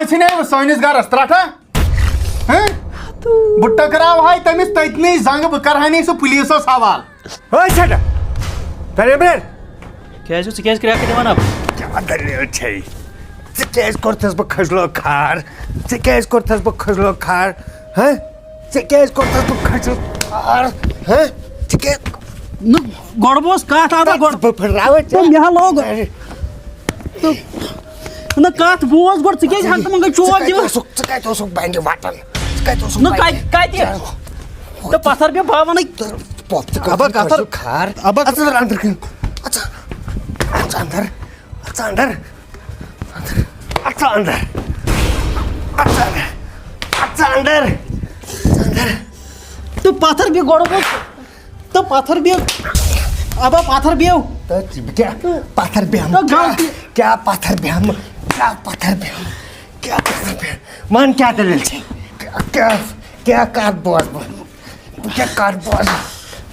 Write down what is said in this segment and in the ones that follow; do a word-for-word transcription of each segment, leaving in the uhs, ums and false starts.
ژھٕنے وۄنۍ سٲنِس گرس ترٛٹھا؟ ہہ؟ بہٕ ٹکراوہاے تٔمِس تٔتنٕے زنٛگہٕ، بہٕ کرہانے سُہ پُلیٖسس حوالہٕ۔ ہے ژھٹہ، ترٛے بیٚر۔ کیٛازِ، ژٕ کیٛازِ کرٛٮ۪کھ دِوان اَپ؟ کیٛاہ دٔلیٖل چھے؟ ژےٚ کیٛازِ کوٚرتھَس بہٕ کھٔجلو کھار؟ ژےٚ کیٛازِ کوٚرتھَس بہٕ کھٔجلو کھار؟ ہہ؟ ژےٚ کیٛازِ کوٚرتھَس بہٕ کھٔجلو کھار؟ ہہ؟ ژےٚ کیٛازِ؟ نہ، گۄڈٕ بوز کَتھ، اَدا گۄڈٕ۔ بہٕ پھٕٹراوَے ژےٚ۔ تہٕ مےٚ ہا لوگ۔ تہٕ نہ، کَتھ بوز گۄڈٕ، ژٕ کیٛازِ ہنٛگتہٕ منٛگَے چوب ژٕ کَتہِ دِوان؟ اوسُکھ، ژٕ کَتہِ اوسُکھ بنٛگہِ وَٹان؟ ژٕ کَتہِ اوسُکھ نہ، بنٛگہِ؟ کَتہِ، کَتہِ؟ ژٕ تہٕ پَتھر بیٚہہ، بہٕ ہا وَنَے۔ تہٕ پۄپھ ژٕ ابا کَتھ کَتھر، کَتھ کھار؟ ابا اَژٕ اَندَر، اَندَر کٔرِو۔ اَژٕ، اَژٕ اَندَر، اَژٕ اَندَر، اَژٕ اَندَر، اَژٕ اَندَر، اَژٕ اَندَر، اَژٕ اَندَر۔ تہٕ پَتھر بیٚہہ گۄڈٕ بوز۔ تہٕ پَتھر بیٚہہ۔ ابا پَتھر بیٚہہ۔ تہٕ ژٕ کیٛاہ پَتھر بیٚہمہٕ؟ تہٕ کیٛاہ، غلطی۔ کیٛاہ پَتھر بیٚہمہٕ؟ کیٛاہ پَتھر بیٚہمہٕ؟ کیٛاہ پَتھر بیٚہمہٕ؟ وَن کیٛاہ دٔلیٖل چھے؟ کیٛاہ، کیٛاہ، کیٛاہ کَتھ بوزٕ بہٕ؟ بہٕ کیٛاہ کَتھ بوزٕ؟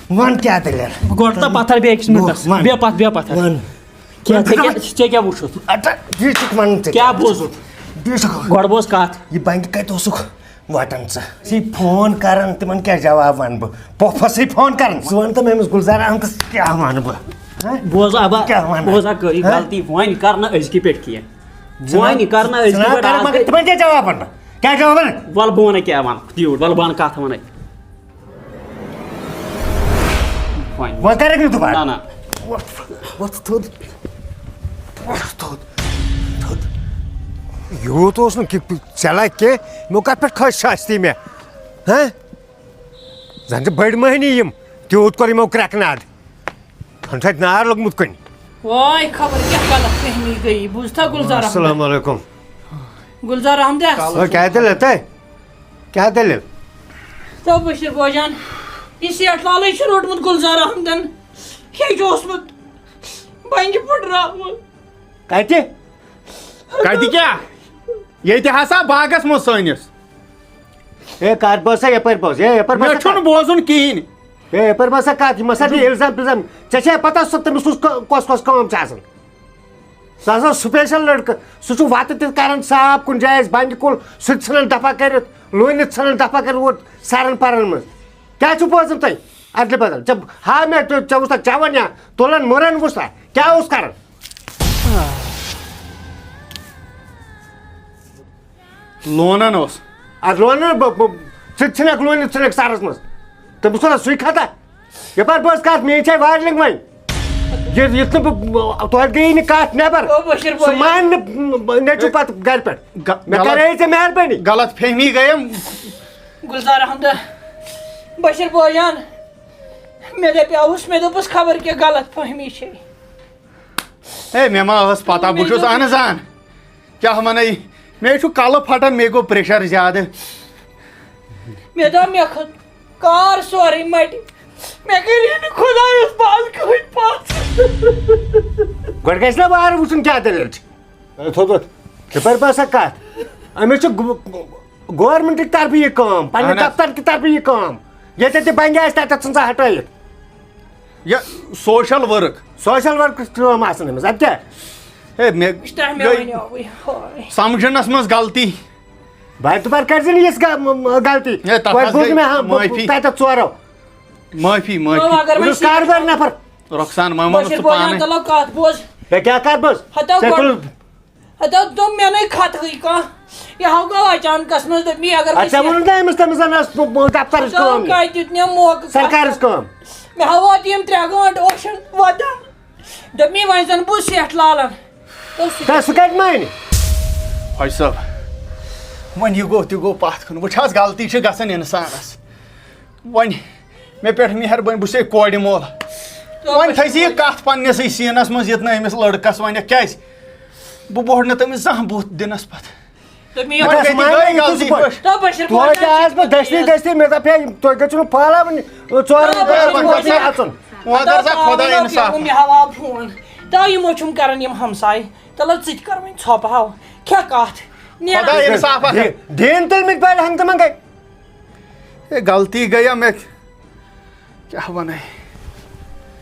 وَن کیٛاہ دٔلیٖل؟ گۄڈٕ تہٕ پَتھر بیٚہہ أکِس بہٕ مِنٹَس۔ وَن۔ بیٚہہ پَتھ، بیٚہہ پَتھر۔ وَن۔ کیٛاہ، ژےٚ کیٛاہ، ژےٚ کیٛاہ وُچھُتھ؟ اَدٕ یہِ چھُکھ وَنان ژےٚ۔ کیٛاہ بوٗزُتھ؟ یہِ چھُکھ گۄڈٕ بوز کَتھ۔ یہِ بنٛگہِ کَتہِ اوسُکھ وَٹان ژٕ؟ ژٕ فون کَران، تِمَن کیٛاہ جواب وَنہٕ بہٕ؟ پۄپھَسٕے فون کَران۔ ژٕ وَن تہٕ مےٚ أمِس گُلزار احمدَس کیٛاہ وَنہٕ بہٕ؟ ہہ؟ بوز ابا، کیٛاہ وَنہٕ؟ بوز اَکھ کٲری ہہ؟ غلطی، وۄنۍ کَر نہٕ أزکہِ پٮ۪ٹھ کینٛہہ۔ ژٕ وۄنۍ نہ، کَر نہٕ ژٕ أزکہِ نہ پٮ۪ٹھ کَر، آز مگر تِمَن کیٛاہ جواب وَنہٕ بہٕ؟ کیٛاہ جواب وَنہٕ؟ وَلہٕ بہٕ وَنَے کیٛاہ وَنہٕ، تیوٗت، وَلہٕ بہٕ وَنہٕ کَتھ وَنَے۔ وۄنۍ۔ وۄنۍ کَرَکھ نہٕ دُبارٕ۔ نہ، نہ۔ وۄتھ، وۄتھ تھوٚد۔ وۄتھ تھوٚد۔ تھوٚد۔ یوٗت اوس نہٕ کہِ ژےٚ لَگہِ کینٛہہ، مےٚ کَتھ پٮ۪ٹھ کھٔج شاستی مےٚ؟ ہہ؟ زَن چھِ بٔڑۍ مٔہنی یِم، تیوٗت کوٚر یِمو کرٛٮ۪کہٕ ناد۔ ہَن چھُ اَتہِ نار لوٚگمُت کُنہِ۔ واے، خبر کیٛاہ غلط فہمی گٔیی۔ بوٗزتھا گُلزار احمد؟ السلام علیکم۔ گُلزار احمد۔ او، کیٛاہ دٔلیٖل تۄہہِ؟ کیٛاہ دٔلیٖل؟ تو بشیر بوجان، یہِ سیٹھ لالٕے چھُ روٚٹمُت گُلزار احمدن۔ یہِ چھُ اوسمُت بنگہِ پھٕٹراوُن۔ کتہِ؟ کتہِ کیٛاہ؟ ییٚتہِ ہسا باغس منٛز سٲنِس۔ ہے، کر بوز سا یپٲرۍ بوز۔ ہے، یپٲرۍ بوز مےٚ سا چھُنہٕ کتھ۔ بوزُن کِہیٖنۍ۔ ہے، یپٲرۍ بوز سا کتھ، یہِ مہ سا دِ الزام پلزام۔ ژےٚ چھےٚ پتہ سُہ تٔمِس کُس کۄ-، کۄس کۄس کٲم چھِ آسان؟ سُہ ہسا سُہ special لڑکہٕ، سُہ چھُ وَتہٕ تہِ کران صاف کُنہِ جایہِ آسہِ بنٛگہِ کُل، سُہ تہِ ژھٕنان دفعہ کٔرِتھ، لوٗنِتھ ژھٕنان دفعہ کٔرِتھ اور سرن پرن منٛز۔ کیٛاہ چھُ بوزان تُہۍ؟ ادلہِ بدل۔ ژےٚ ہا مےٚ، ژےٚ، ژےٚ وُچھتھا چٮ۪وان یا تُلان مُران وُچھتھا؟ کیٛاہ اوس کران؟ لونان اوس۔ ادٕ لونان بہٕ، بہٕ، ژٕ تہِ ژھٕنکھ لوٗنِتھ ژھٕنکھ سرس منٛز۔ تٔمِس کوٚر سُے خطا۔ یپٲرۍ بوز کتھ، میٲنۍ چھے وارننگ وۄنۍ۔ یہِ، یُتھ نہٕ بہٕ، توتہِ گٔیی نہٕ کتھ نٮ۪بر۔ او بشیر سُہ بوے۔ مان نہٕ نیٚچو پتہٕ گرِ پٮ۪ٹھ۔ گ-، مےٚ غلط، کرے ژےٚ مہربٲنی۔ غلط فہمی گٔیم۔ گُلزار احمد، بشیر بوجان، مےٚ دپیاوُس، مےٚ دوٚپُس خبر کیٛاہ غلط فہمی چھے۔ ہے، مےٚ ما ٲس پتہ، بہٕ چھُس اہن حظ اہن۔ کیٛاہ ونے؟ مےٚ چھُ کلہٕ پھٹان، مےٚ گوٚو pressure زیادٕ۔ مےٚ دوٚپ، مےٚ کھٔژ کار سورُے مٹہِ۔ مےٚ کٔرِو نہٕ خۄدایَس پَتھ کٕہٕنۍ پَتھ۔ گۄڈٕ گژھِ نا وارٕ وٕچھُن کیٛاہ دٔلیٖل چھِ۔ اے، تھوٚد وۄتھ۔ یہِ پَرِ باسا کَتھ؟ أمِس چھِ گو-، گورمنٹٕکۍ طرفہٕ یہِ کٲم، پنٛنہِ اہن حظ۔ دفتر کہِ طرفہٕ یہِ کٲم۔ ییٚتٮ۪تھ تہِ بنٛگہِ آسہِ، تَتٮ۪تھ ژھٕن ژٕ ہٹٲیِتھ۔ یہِ social work۔ Social work کٲم آسان أمِس، اَدٕ کیٛاہ؟ ہے، مےٚ وٕچھ تۄہہِ مےٚ گٔے وَنیووُے، ہاے۔ سمجھنس منٛز غلطی۔ بار دُبار کٔرۍ زِ نہٕ یِژھ غ-، م-، م-، غلطی۔ ہے، تَتھ وۄنۍ حظ بوٗز گٔے مےٚ، ہا، بہٕ، معٲفی۔ تَتٮ۪تھ ژورو۔ معٲفی، معٲفی۔ او، اگر بہٕ وۄنۍ چھُس کاربار نفر۔ رۄخسان، وۄنۍ وَنُس بشیٖر ژٕ بوجان، پانے۔ چلو کَتھ بوز۔ ہے، کیٛاہ کَتھ بوز؟ ہَتو ژےٚ گۄڈٕ، تُل۔ ہَتو دوٚپ مےٚ نَے کھَتہٕ ہٕے کانٛہہ۔ یہِ ہاو گوٚو اچانکَس منٛز، دوٚپ مےٚ اگر اَدٕ ژےٚ وۄنۍ ووٚنُتھ نا أمِس، تٔمِس زَن ٲس ب-، ب-، دفترٕچ ہَتو کٲم یہِ۔ کَتہِ دیُت مےٚ موقعہٕ سرکارٕچ کَتھ؟ کٲم۔ مےٚ ہاو ووت یِم ترٛےٚ گٲنٛٹہٕ اوشَن وَدان۔ دوٚپ مےٚ وۄنۍ زَن بہٕ سٮ۪ٹھ لالَن۔ تہٕ سُہ تہٕ سُہ کَتہِ مانہِ؟ حٲج صٲب، وۄنۍ یہِ گوٚو تہِ گوٚو پَتھ کُن۔ وٕچھ حظ، غلطی چھِ گژھان اِنسانَس۔ وۄنۍ مےٚ پٮ۪ٹھ مہربٲنی، بہٕ چھُسے کورِ مول۔ تو وۄنۍ بہٕ تھٲیزِ یہِ چھُس کَتھ پنٛنِسٕے سیٖنَس منٛز، یہِ تہِ نہٕ أمِس لٔڑکَس وَنٮ۪کھ۔ کیٛازِ؟ بہٕ بوٚہَر نہٕ تٔمِس زانٛہہ بُتھ دِنَس پَتہٕ۔ تہٕ مےٚ وۄنۍ یہِ گٔے تہِ گٔے غلطی۔ تو بشیٖر توتہِ بوجان آس بہٕ دٔچھنٕے دٔچھنٕے، مےٚ دَپے، تُہۍ گٔژھِو نہٕ پھٲلاوٕنۍ، ژورَن تو بشیٖر پانٛژَن بوجان۔ گژھِ اَژُن۔ وۄنۍ کر سا خۄدا اِنصاف۔ مےٚ ہاو فون۔ تو یِمو چھُم کران یِم ہمساے۔ تَلہٕ ژٕ تہِ کر وۄنۍ ژھۄپہٕ ہاو۔ کھےٚ کَتھ۔ نیران۔ خۄدا اِنصاف اَکھ۔ دِ-، دین تیٚلہِ مےٚ تہِ بالہِ ہنٛگتہٕ منٛگَے۔ ہے، غلطی گٔیہ مےٚ۔ کیٛاہ وَنَے؟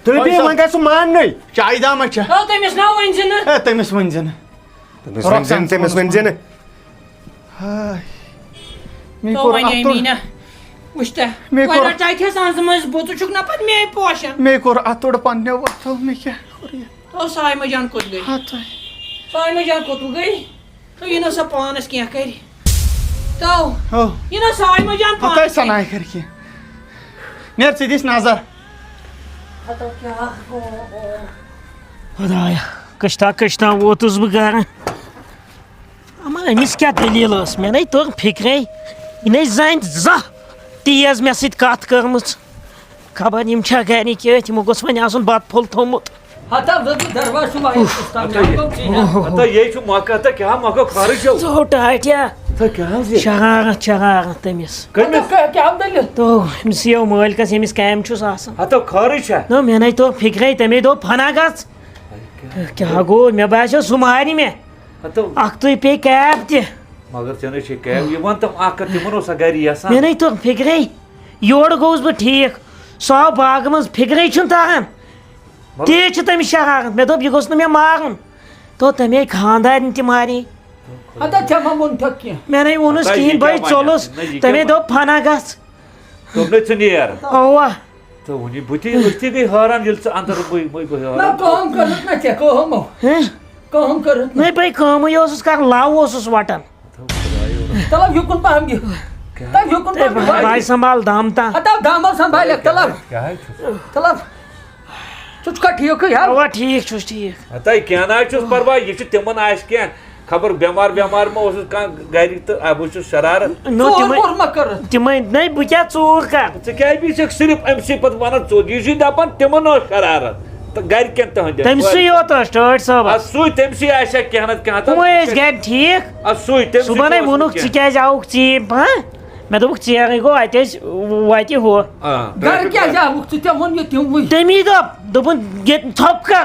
تُہۍ وۄنۍ بیٚیہِ سا وۄنۍ گژھِ سُہ ماننُے۔ چایہِ دامہ چھےٚ۔ تو تٔمِس نا ؤنۍ زِ نہٕ۔ ہے، تٔمِس ؤنۍ زِ نہٕ۔ تٔمِس ؤنۍ زِ نہٕ، رۄخسان تٔمِس ؤنۍ زِ نہٕ۔ ہاے، مےٚ تو کوٚر وۄنۍ اَتھ اَمہِ توٚر، نہ وٕچھتہ۔ مےٚ وۄنۍ کوٚر رَٹا کھٮ۪س اَنٛزٕ منٛز بہٕ، ژٕ چھُکھ نہ پَتہٕ میٛٲنۍ پوشان۔ مےٚ کوٚر اَتھ توٚر پنٛنیو اَتھو، مےٚ کیٛاہ کوٚر یہِ؟ تو سایمہٕ جان کوٚت گٔے؟ ہَتَے۔ سایمہٕ جان کوٚت گٔے؟ تو یہِ نہ سا پانَس کینٛہہ کَرِ۔ تو ہو۔ یہِ نہ سایمہٕ جان ہَتَے پانَس سَناے کَرِ کینٛہہ۔ نیر ژٕ دِس نظر۔ ہَتو کیٛاہ گوٚو؟ خۄدایا، کٔشتا کٔشتا ووتُس بہٕ گَرٕ۔ اما أمِس کیٛاہ دٔلیٖل ٲس؟ مےٚ نے توٚر فِکرے، یہِ نے زَنہِ زانٛہہ تیز مےٚ سۭتۍ کَتھ کٔرمٕژ۔ خبر یِم چھا گَرِ کِنہٕ یِمو گوٚژھ وۄنۍ آسُن بَتہٕ پھوٚل تھوٚمُت۔ ہتا لٔگۍ دروازٕ چھُ واریاہ سُستان، مےٚ گوٚو ژیٖرۍ۔ ہتا یے چھُ مۄکہٕ، ہتا کیٛاہ مۄکہٕ خارٕج چھَو؟ ژٕ ہو ٹاٹیا۔ ہتا کیٛاہ حظ یہِ؟ شرارت، شرارت تٔمِس۔ کٔمِس؟ ہتا کیٛاہ، کیٛاہ دٔلیٖل؟ تو أمِس یِیو مٲلۍ کَس، ییٚمِس کامہِ چھُس آسان۔ ہتا خارٕج چھا؟ نہ، مےٚ نے توٚر فِکرے، تَمے دوٚپ فنا گژھ۔ کیٛاہ گوٚو؟ مےٚ باسیو سُہ مارِ مےٚ۔ ہتو۔ اکھتُے پیٚیہِ کیب تہِ۔ مگر ژےٚ نے چھے کیب، یہِ وَن تہٕ اکھ کتھ، تِمن اوسا گرِ یژھان؟ مےٚ نے توٚر فِکرے۔ یورٕ گوٚوُس بہٕ ٹھیٖک۔ سُہ آو باغہٕ منٛز، فِکرے چھُنہٕ تران۔ مگر تیز چھِ تٔمِس شرارت۔ مےٚ دوٚپ، یہِ گوٚژھ نہٕ مےٚ مارُن۔ تو تَمے خانٛدارنہِ تہِ مارے۔ ہتا ژےٚ ما ووٚنتھکھ کینٛہہ؟ مےٚ نے ووٚنُس ہتا یہِ کِہیٖنۍ، کیٛاہ بٔے وَنہِ ژوٚلُس۔ اَتھ؟ نہ، یہِ کیٛاہ تَمے وَنہِ؟ دوٚپ، فنا گژھ۔ دوٚپنَے ژٕ نیر۔ اوا۔ تہٕ وۄنۍ بہٕ تہِ، أسۍ تہِ گٔے حٲران، ییٚلہِ ژٕ اندر گٔے، مٔے گٔے نہ، حٲران۔ کٲم کٔرٕتھ نہ ژےٚ، کٲم۔ ہہ؟ کٲم کٔرٕتھ نہ۔ نہ، بے کٲمٕے اوسُس کران، لَو اوسُس وَٹان۔ تَلہٕ یُکُن پَہَم یہِ۔ کیٛاہ؟ تَلہٕ یُکُن تہٕ پَہَم یہِ۔ بھاے سنبھال دم تا۔ ہَتاو دمو سنبھالٮ۪کھ، تَلہٕ۔ کیٛاہ حظ چھُس؟ تَلہٕ۔ ژٕ چھُکھا ٹھیٖکٕے، ہا؟ اوا، ٹھیٖک چھُس، ٹھیٖک۔ ہَتاے کینٛہہ نہ حظ چھُس پَرواے، یہِ چھُ تِمَن آسہِ کینٛہہ۔ خبر بٮ۪مار وٮ۪مار ما اوسُس کانٛہہ گرِ تہٕ بہٕ چھُس شرارت۔ نو، ژوٗر تِمے، کوٚر ما کٔرٕتھ؟ تِمے، نَے، بہٕ کیٛاہ ژوٗر کَرٕ؟ ژٕ کیٛازِ بیٚیہِ چھَکھ صرف أمۍ سٕے پَتہٕ وَنان ژوٗر؟ یہِ چھُے دَپان تِمَن ٲس شرارت تہٕ گرِکٮ۪ن تٕہٕنٛدٮ۪ن۔ تٔمۍ سٕے یوت ٲس ٹٲٹھۍ صٲبَس۔ اَدٕ سُے، تٔمۍ سٕے آسہِ ہا کینٛہہ نَتہٕ کینٛہہ۔ تِمَے ٲسۍ گرِ ٹھیٖک۔ اَدٕ سُے، تٔمۍ سٕے صُبحَنَے تہِ اوس ووٚنُکھ، کینٛہہ۔ ژٕ کیٛازِ آوُکھ ژیٖرۍ پَہَن؟ مےٚ دوٚپُکھ، ژیرٕے گوٚو، اَتہِ ٲسۍ وَتہِ ہُہ۔ آ، گرٕ کیٛازِ آوُکھ ژٕ؟ ژےٚ ووٚن یہِ تِموٕے۔ تٔمی دوٚپ، دوٚپُن، ییٚتہِ تھَپھ کَر۔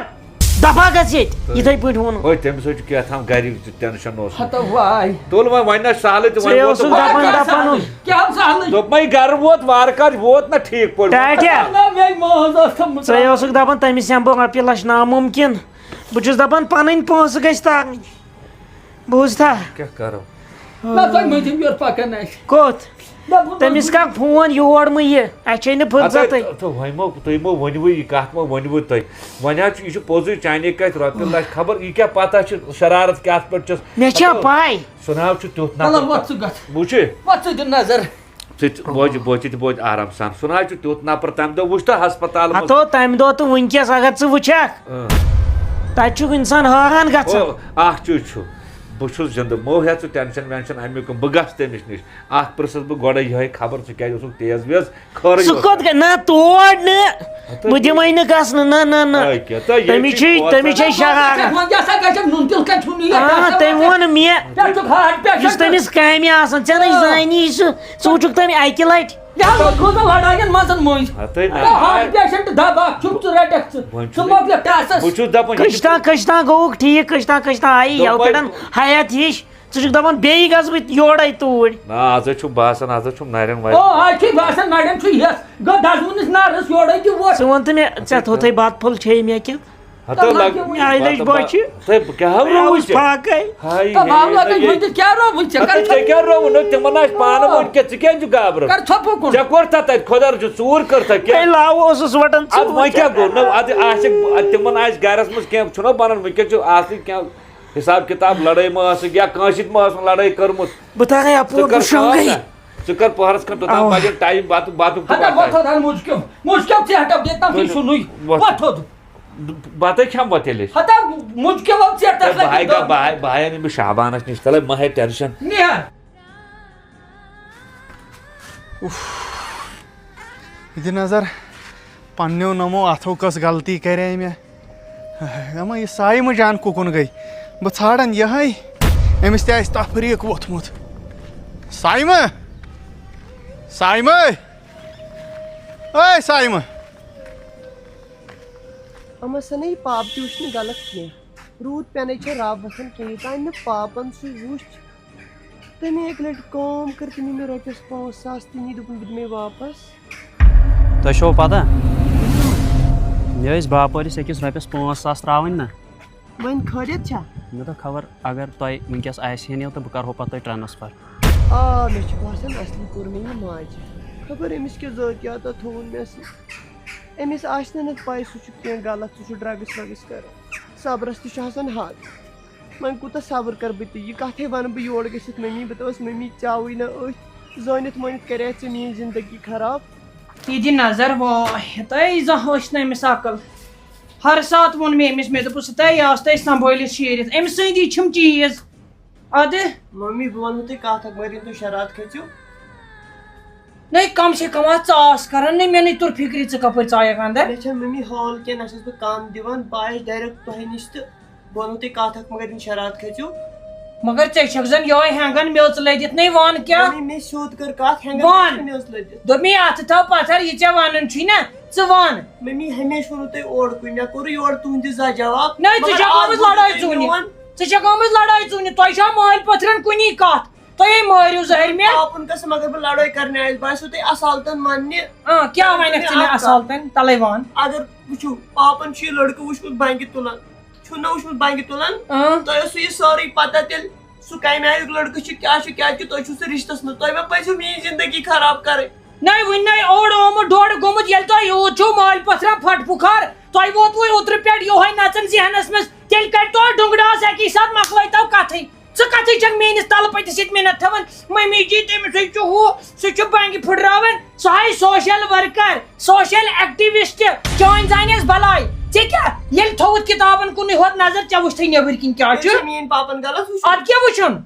دفعہ گژھ ییٚتہِ، تہٕ یِتھَے پٲٹھۍ ووٚنُن۔ ہے، تٔمِس حظ چھُ کیٛاہ تام گَرِ تہِ ٹٮ۪نشَن اوس۔ ہَتو واے۔ تُل وۄنۍ، وۄنۍ نہ سہلٕے تہٕ وۄنۍ ژےٚ ووت اوسُکھ وۄنۍ۔ دَپان، کیٛاہ دَپان سہلٕے؟ کیٛاہ سہلٕے؟ دوٚپمَے گَرٕ ووت وارٕ کارٕ، ووت نہ ٹھیٖک پٲٹھۍ۔ ٹاٹھیا۔ نہ، مےٚ مٲنٛز ٲس تھٲومٕژ۔ ژےٚ اوسُکھ دَپان تٔمِس یَمہٕ بہٕ رۄپیہِ لَچھ نامُمکِن۔ بہٕ چھُس دَپان پَنٕنۍ پونٛسہٕ گژھِ تَرٕنۍ۔ بوٗزتھا؟ کیٛاہ کَرو؟ نہ، تۄہہِ مٔنٛزِم یورٕ پَکان آسہِ۔ کوٚت؟ نہ، بہٕ تٔمِس کَر فون یور مہٕ یہِ، اَسہِ چھے نہٕ فرصتٕے۔ ہَتہٕ، تہٕ وۄنۍ مو، تُہۍ مو ؤنِوٕے یہِ کَتھ مو ؤنِوٕے تُہۍ۔ وۄنۍ حظ چھُ، یہِ چھُ پوٚزُے، چانے کَتھِ رۄپیہِ لَچھ خبر، یہِ کیٛاہ پَتہ چھِ شرارت کیٛاہ اَتھ پٮ۪ٹھ چھَس۔ مےٚ چھا ہَتہٕ، پَے؟ سُہ نہ حظ چھُ تیُتھ نفر۔ وَلہٕ وۄتھ ژٕ گژھ۔ وٕچھِ؟ وۄتھ ژٕ دِ نظر۔ ژٕ تہِ بوزِ، بوزِ تہِ بوزِ آرام سان۔ سُہ نہ حظ چھُ تیُتھ نفر، تَمہِ دۄہ وٕچھ تہٕ ہسپتال منٛز۔ ہَتو، تَمہِ دۄہ تہٕ وٕنکیٚس اگر ژٕ وٕچھکھ، اۭں۔ تَتہِ چھُکھ اِنسان حٲران گژھان۔ او، اَکھ چیٖز چھُ، بہٕ چھُس زِندٕ، مو ہےٚ ژٕ ٹٮ۪نشَن وٮ۪نشَن اَمیُک، بہٕ گژھٕ تٔمِس نِش۔ اَکھ پرٛژھَس بہٕ گۄڈَے یِہوٚے خبر، ژٕ کیٛازِ اوسُکھ تیز ویز؟ خٲرٕے ژٕ اوس۔ کوٚت گٔے؟ نہ، تور نہٕ۔ ہَتہٕ، بہٕ دِمَے نہٕ گژھنہٕ۔ نہ، نہ، نہ۔ ہے کیٛاہ، تہٕ ییٚتہِ تٔمِس چھِ چھُے، تٔمِس چھے پوتُس۔ شرارت۔ وۄنۍ کیٛاہ سا گژھِ نُن تیٖل کَتہِ چھُنہٕ یہِ؟ آ، تٔمۍ ووٚن مےٚ۔ پٮ۪ٹھ چھُکھ ہارٹ پیشنٹ۔ یُس تٔمِس کامہِ آسان، ژےٚ نَے آ۔ زانی سُہ، ژٕ وٕچھُکھ تٔمۍ اَکہِ لَٹہِ۔ یہِ حظ گوٚو نہٕ لڑایَن منٛز مٔنٛزۍ۔ ہَتَے نہ۔ اے، ہارٹ پیشنٹ دَب اَکھ چھُکھ ژٕ رَٹَکھ ژٕ۔ وۄنۍ چھُ ژٕ مۄکلہِ ٹاسَس۔ بہٕ چھُس دَپان، یہِ کٔشتان، کٔشتان گوٚوُکھ ٹھیٖک، کٔشتان، کٔشتان آیی یَوٕ دوٚپمَے۔ پٮ۪ٹھ حیات ہِش۔ ژٕ چھُکھ دَپان بیٚیہِ گژھٕ بہٕ یورَے توٗرۍ۔ نہ، آز حظ چھُم باسان، آز حظ چھُم نَرٮ۪ن او، واریاہ۔ آز چھُے باسان نَرٮ۪ن چھُ یَس۔ گوٚو دَزوُنِس نارَس یورَے تہِ ووت۔ ژٕ وَن تہٕ مےٚ، ژےٚ تھوٚوتھَے بَتہٕ پھوٚل چھے مےٚ کِنہٕ؟ ہَتو تَلہٕ لگ-، لگ-، مےٚ آیہِ لٔج بَتہٕ بۄچھِ۔ با-، تہٕ بہٕ کیٛاہ ہا مےٚ رووُے آوُس ژےٚ؟ پھاکَے۔ ہاے تہٕ ہے، بابا ہے، لَگَن ہے۔ وٕنہِ تہِ کیٛاہ رووُے ژےٚ؟ ہَتو کَر ژےٚ کیٛاہ رووُے؟ نہ، تِمَن آسہِ پانہٕ آ۔ وٕنۍ کیٛاہ، ژٕ کیٛازِ چھُکھ گابران؟ کَر ژھۄپہٕ کُن۔ ژےٚ کوٚر تَتھ تَتہِ، خۄدا رٔچھِن، ژوٗر کٔرتھا کینٛہہ؟ ہے، لاو اوسُس وَٹان اَدٕ ژوٗر وۄنۍ کیٛاہ ژےٚ۔ گوٚو؟ نہ، اَدٕ آسہِ، تِمَن آسہِ گَرَس منٛز کینٛہہ، چھُنہ بَنان وٕنکٮ۪ن چھُ آسنٕے کینٛہہ حِساب کِتاب، لَڑٲے ما ٲسٕکھ یا کٲنٛسہِ سۭتۍ ما ٲسٕن لَڑٲے کٔرمٕژ؟ بہٕ ترٛاوَے اَپور، ژٕ کر بہٕ شۄنٛگَے۔ کٲم کر، ژٕ کر پَہرَس کھنٛڈ توٚتام اَوا۔ بَجَن ٹایم بَتہٕ، بَتُک تہِ ہَتا وَتھ وۄتھ تھوٚد ہَن مُجہِ کیوٚم، مُجہِ کیوٚم ژٕ ہَٹَو دِتھ تَم تُلِو، چھُے سُنُے۔ وۄتھ۔ وۄتھ تھوٚد۔ بَتَے کھٮ۪مہٕ وۄنۍ تیٚلہِ أسۍ۔ ہَتا مُجہِ کیوٚم ژےٚ تَتھ تہٕ لَگہِ بہٕ ہاے گا-، دَگ۔ بہٕ ہاے، بہٕ ہاے اَنہٕ أمِس شابانَس نِش، تَلَے مہ ہے ٹٮ۪نشَن۔ نِہا۔ اُف۔ یہِ دِ نظر، پنٛنیو نَمو اَتھو کۄس غلطی کَرے مےٚ۔ دَپان، یہِ سایمہٕ جان کُکُن گٔے؟ بہٕ ژھانٛڈَن یِہوٚے، أمِس تہِ آسہِ تفریٖق ووٚتھمُت۔ سایمہٕ! سایمہٕ! اے سایمہٕ! اما سنے، یہِ پاپہٕ تہِ وٕچھ نہٕ غلط کینٛہہ۔ روٗد پٮ۪نَے چھےٚ رب وۄتھان کینٛہہ، یوٚتام نہٕ پاپَن سُہ وٕچھ۔ تٔمۍ اَکہِ لَٹہِ کٲم کٔر، تٔمۍ مےٚ رۄپیَس پانٛژھ ساس تہِ نی، دوٚپُن، بہٕ دِمَے واپَس۔ تۄہہِ چھو پتہ، مےٚ ٲسۍ باپٲرِس أکِس رۄپیَس پانٛژھ ساس ترٛاوٕنۍ نہ۔ وۄنۍ خٲریت چھا؟ مےٚ دوٚپ، خبر اگر تۄہہِ وٕنکیٚس آسہِ ہن یِم تہٕ بہٕ کرہو پتہٕ تۄہہِ ٹرانسفر۔ آ، مےٚ چھُ باسان اصلی کوٚر مےٚ یہِ ماجہِ۔ خبر أمِس کیٛاہ ذٲتیاتا تھوٚوُن مےٚ سۭتۍ۔ أمِس آسہِ نہٕ نہٕ پَے سُہ چھُ کینٛہہ غلط، سُہ چھُ ڈرٛگٕس وگٕس کران۔ صبرس تہِ چھُ آسان حد۔ وۄنۍ کوٗتاہ صبر کرٕ بہٕ تہِ؟ یہِ کتھے ونہٕ بہٕ یور گٔژھِتھ مٔمی، بہٕ دپس، مٔمی، ژیاوٕے نہ أتھۍ، زٲنِتھ مٲنِتھ کرے ژےٚ میٲنۍ زندگی خراب۔ یہِ دِ نظر، واے تۄہہِ زانٛہہ ٲسۍ نہٕ أمِس عقل۔ ہر ساتہٕ ووٚن مےٚ أمِس، مےٚ دوٚپُس، ژٕ تہِ آس تۄہہِ سنبھٲلِتھ شیٖرِتھ، أمۍ سٕنٛدی چھِم چیٖز۔ ادٕ ممی، بہٕ ونہو تۄہہِ کتھ اکھ، مگر ییٚلہِ تُہۍ شرارت کھٔژِو۔ نَے، کم سے کم آس ژٕ آس کران، نَے مےٚ نَے توٚر فِکرِ ژٕ کپٲرۍ ژایَکھ اندر۔ مےٚ چھےٚ ممی حال کینٛہہ، نہ چھَس بہٕ کم دِوان، بہٕ آیَس ڈایریکٹ تۄہہِ نِش تہٕ بہٕ ونہو تۄہہِ کتھ اکھ، مگر ییٚلہِ شرارت کھٔژِو۔ مگر ژےٚ چھکھ زن یہے ہینگن میٚژ لٔدِتھ، نَے وَن کیٛاہ؟ ممی، مےٚ سیوٚد کٔر کتھ، ہینگن وَن۔ چھِ مےٚ ٲس لٔدِتھ۔ دوٚپمے اتھٕ تھاو پتھر، یہِ ژےٚ ونُن چھُے نا، ژٕ وَن۔ ممی، ہمیشہِ ووٚنوٕ تۄہہِ اورکُے، مےٚ کوٚرُے یورٕ تُہنٛدِ زا جواب۔ نَے، ژٕ مگر چھکھ آز گٔمٕژ ووٚنوٕ لڑٲے تۄہہِ ژوٗنہِ۔ میون۔ ژٕ چھکھ گٔمٕژ لڑٲے ژوٗنہِ، تۄہہِ چھا مٲلۍ پٔتھرن کُنی کتھ؟ تۄہے مٲرِو زہر مےٚ۔ پاپُن قسم، اگر بہٕ لڑٲے کرنہِ آیس، بہٕ آسو تۄہہِ اصالتن مننہِ۔ آ، کیٛاہ ونکھ ژٕ مےٚ اصالتن؟ تلے وَن۔ اگر وٕچھِو، پاپن چھُ یہِ لڑکہٕ وٕچھمُت بنگہِ تُلان، چھُو نہ وٕچھمُت بنگہِ تُلان؟ آ۔ تۄہہِ اوسوٕ یہِ سورُے پتہ تیٚلہِ، سُہ کمہِ آیُک لڑکہٕ چھُ، کیٛاہ چھُ، کیٛازِ کہِ تُہۍ چھِو سُہ رشتس منٛز، تۄہہِ ما پزیو میٲنۍ زندگی خراب کرٕنۍ؟ نَے، وُنہِ نَے اوٚڑ آمُت، ڈوٚڑ گوٚمُت، ییٚلہِ تۄہہِ یوٗت چھُو مٲلۍ پٔتھرا پھٹ پھُکار، تۄہہِ ووتوُے اوترٕ پٮ۪ٹھ یِہوٚے نژان ذہنس منٛز، تیٚلہِ کَتہِ توٚر ڈُنٛگہٕ ڈاس اَکی ساتہٕ، مۄکلٲے تو کَتھٕے۔ ژٕ کَتھٕے چھَکھ میٛٲنِس تَلہٕ پٔتِس سۭتۍ مِنت تھاوان، مٔمی جی، تٔمِس سۭتۍ چھُ ہُہ، سُہ چھُ بنٛگہِ پھٕٹراوان، سُہ ہاے سوشل ؤرکر، سوشل ایکٹیوسٹ، چٲنۍ زانٮ۪س بلاے۔ ژےٚ کیٛاہ؟ ییٚلہِ تھوٚوُتھ کِتابن کُنُے ہوت نظر، ژےٚ وُچھتھٕے نیٚبٕرۍ کِنۍ کیٛاہ چھُ؟ تیٚلہِ چھُ میٛٲنۍ پاپن غلط وٕچھُن۔ اَدٕ کیٛاہ وٕچھُن؟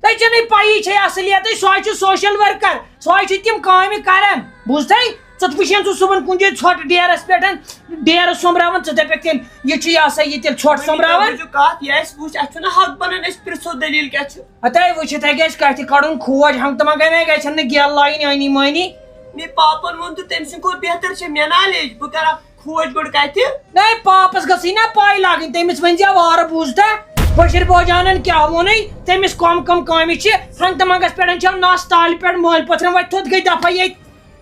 تۄہہِ چھےٚ نَے پَیی چھے اَصٕلیتٕے، سُہ حظ چھُ سوشل ؤرکر، سُہ حظ چھُ تِم کامہِ کران، بوٗزتھے؟ ژٕ وٕچھن سُہ صُبحن کُنہِ جایہِ ژھۄٹھ ڈیرس پٮ۪ٹھ، ڈیرٕ سوٚمبراوان، ژٕ دَپکھ تیٚلہِ، یہِ چھُ یہِ ہسا یہِ تیٚلہِ ژھۄٹھ سوٚمبراوان۔ وۄنۍ چھُ کتھ، یہِ اَسہِ وٕچھ، اَسہِ چھُنہٕ حق بنان، أسۍ پرٛژھو دٔلیٖل کیٛاہ چھِ۔ ہتے وٕچھِتھ ہے گژھِ کتھِ کڑُن کھوج، ہنٛگ تہٕ منٛگے مےٚ گژھن نہٕ گیل لاینۍ أنی مٲنی۔ مےٚ پاپن ووٚن تہٕ تٔمۍ سٕنٛدِ کھۄتہٕ بہتر چھِ مےٚ نالیج، بہٕ کرٕ اکھ کھوج گۄڈٕ کتہِ۔ نَے، پاپس گٔژھٕے نا پَے لگٕنۍ، تٔمِس ؤنۍ زِ وارٕ بوٗزتھا، بشیٖر بوجانن کیٛاہ ووٚنُے، تٔمِس کۄم کۄم کامہِ چھِ، ہنٛگ تہٕ منٛگس پٮ۪ٹھ چھَو نس تالہِ پٮ۪ٹھ مٲلۍ پٔتھرن، وۄتھ تھوٚد گٔے دفعہ ییٚتہِ،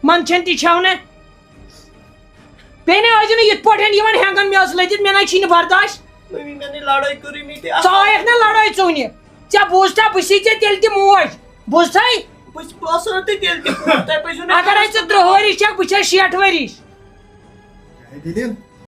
منٛدچھن تہِ چھَو نہٕ۔ بیٚیہِ نَے ٲسۍ زِ نہٕ یِتھ پٲٹھۍ یِوان ہینٛگن میٚژ لٔدِتھ، مےٚ نَے چھی نہٕ برداش۔ ممی، مےٚ نَے لڑٲے کٔرٕے مےٚ تہِ۔ ژٕ آیَکھ نا لڑٲے ژوٗنہِ، ژےٚ بوٗزتھا، بہٕ چھِسٕے ژےٚ تیٚلہِ تہِ موج، بوٗزتھے؟ بہٕ چھُس، بہٕ اوسُس نہٕ تیٚلہِ تہِ کوٗر، تۄہہِ پَزیو نہٕ اگرے ژٕ ترٕٛہ ؤری چھَکھ، بہٕ چھَس شیٹھ ؤرِش۔ کیٛاہ دٔلیٖل؟